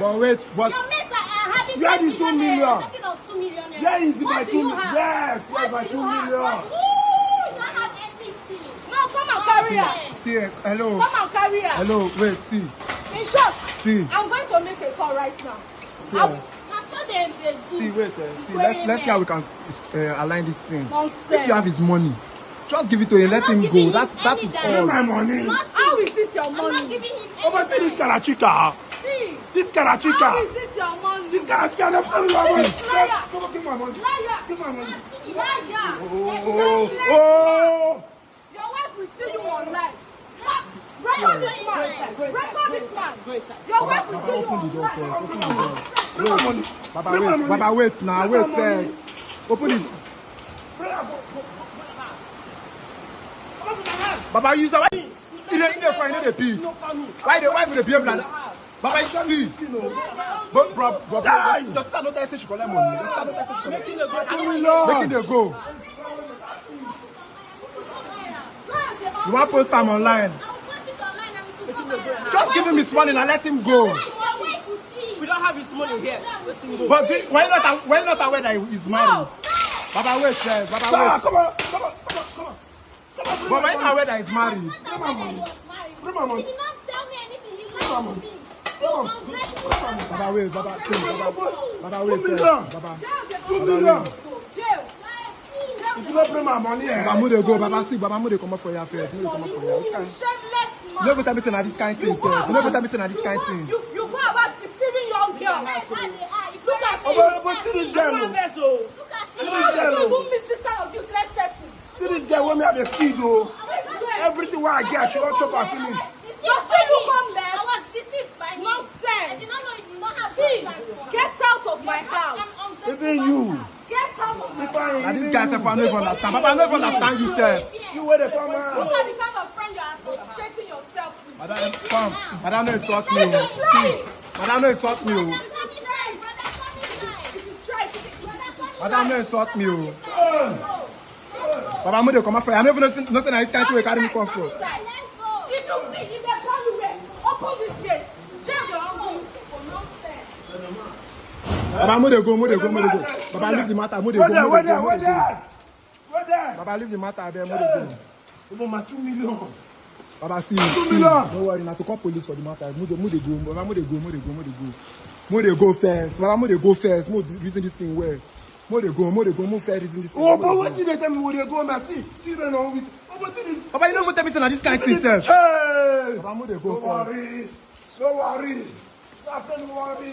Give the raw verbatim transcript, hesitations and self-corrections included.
But wait, but Your mates are, are having Where ten the two million naira. million? You're talking of two million naira. Where is What my do two you million? have? Yes, where's What my do two you have? million? What? Ooh, you don't have anything. No, come and carry her. See, eh, hello, Come and carry her. Hello, wait, see, In short, See. I'm going to make a call right now. See, I'll- eh. Na so dem dey do. See, wait, eh, see, Wait, let's let's see how we can uh, align this thing. Nonsense. If you have his money, just give it to him. Let not him giving go. him That's that is any all. dime. My money. How is it your I'm not money? Giving him Over to this anything. Kalachika. See, This Karachika. Is it your money? Karachika, I'm not telling you. This liar. Come on, give my money. Liar. Give my money. Liar. Oh, oh. Your wife will see you online. Record this man. Record this man. Your wife will see you online. Bring my money. Baba, Bring my wait. money. Baba, wait now. Bring Wait my money. First. Open it. Bring my money. Baba, use that. You dey, you dey cry, you dey pee. Why the wife dey behave like that? Baba, you see. But bro, bro, bro, Die. Your sister no tell say she collect money. Your sister no tell say she collect. Two million. Make it dey go. You wan post am online? Just give him his money and let him go. We don't have his money here. Let him go. But do, why not? Why not aware that he's married? Baba, wait first. Baba, Ah, wait. Come on, come on, come on, come on. Come on, bring But my why not money. Aware that he's married? Bring my money. Bring my money. He did not tell me anything. He lied to me. You ungrateful bastard. Baba, wait. Baba, see. Baba, Baba, Two wait million. First. Baba, Two million. Jail. If you don't bring my money, eh? Baba, make dem go. Baba, see. Baba, make dem comot for here. Shameless You no man. go tell me say na this kind thing sef. You no go tell me say na this kind thing. You, you go about deceiving young girls. Look at Oh, you. but, but see this girl, oh. Yes, oh. Look at See you. this girl, You oh. won't miss this kind of useless person. See this girl wey me I dey feed, oh. Everything wey I get, she wan chop am finish. Your shoe look homeless. I was deceived by him. I Nonsense. Did not know you did not have See, substance. Get out of my house. Even you. Get out of my If I house. Na this guy sef I no even understand. Baba, I no even understand you sef. You wey dey come out. Look at the kind of friend you are associating yourself with. Madam, come. Madam, no insult me. If you Oh. try it, Madam, no insult me. Oh. if you try it, if you try it, Madam, no insult me. Oh. Baba, make dem comot for here. I no even know say, know say na this kind thing wey carry me come for. If you see, if they call you, well, open this gate. Jail your uncle for nonsense. Baba, make dem go, make dem go, make dem go. Baba, leave the matter, make dem Wait go, there, make wait dem there, go, wait make dem go. There. Wait there. Baba, leave the matter, abeg, make dem go. Even my two million. Baba, see, Two see, million. No worry, na to call police for the matter. Make dem, make dem go, Baba, make dem go, make dem go, make dem go. Make dem go first. Baba, make dem go first. Make dem reason this thing well. Make dem go, make dem go, make dem first reason this thing. Oh, Make but dem wetin go. Dey tell me we dey go, man? See, see, no, no, we, oh, but this. Baba, you no even tell me say na this kind thing sef. Hey. Baba, make dem go No first. Worry, no worry. I say no worry.